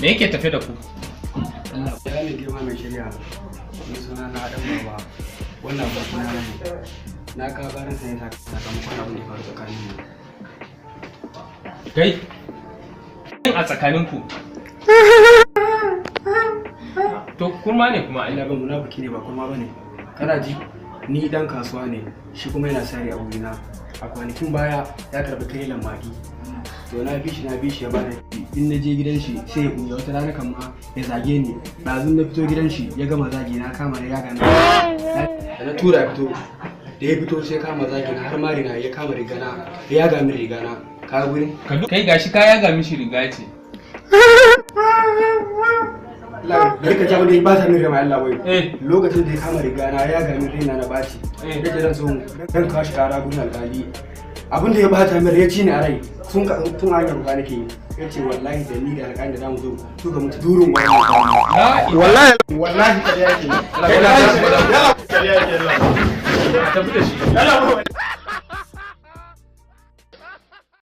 Me yake tafe da ku? Ya mai girma mai shari'a, ni suna na Adam Baba, wannan abokina ne. Na kawo karansa ne sakamakon abin da ya faru tsakanin mu. Kai, a tsakaninku. To kurma ne kuma ai. Ina ban munafiki ne, ba kuma bane. Kana ji, ni dan kasuwa ne, shi kuma yana sari a wurina. A kwanakin baya ya karbi tirelan magi. To na bi shi, na bi shi, ya bani. In na je gidan shi sai ya buya, wata rana kan ma ya zage ni. Ɗazun na fito gidan shi ya gama zage na, kama ya gana. Da na tura ya fito, da ya fito sai kama zage na, har mari na ya kama rigana, ya yaga min rigana. Ka gurin? Kai, gashi ka yaga mishi riga ce. Bari ka ji abin da ya bata min rai, Allah wai. Lokacin da ya kama rigana ya yaga min, raina na baci. Yace zan so zan kawo shi kara gurin alƙali. Abin da ya bata min rai, ya ci ni a rai. Tun tun hanyar ruwa nake yi. Yace wallahi da ni da alƙalin da zamu zo su ga mutu durin wannan. Wallahi. Wallahi ƙarya yake. Wallahi. Ƙarya yake. Tafi da shi.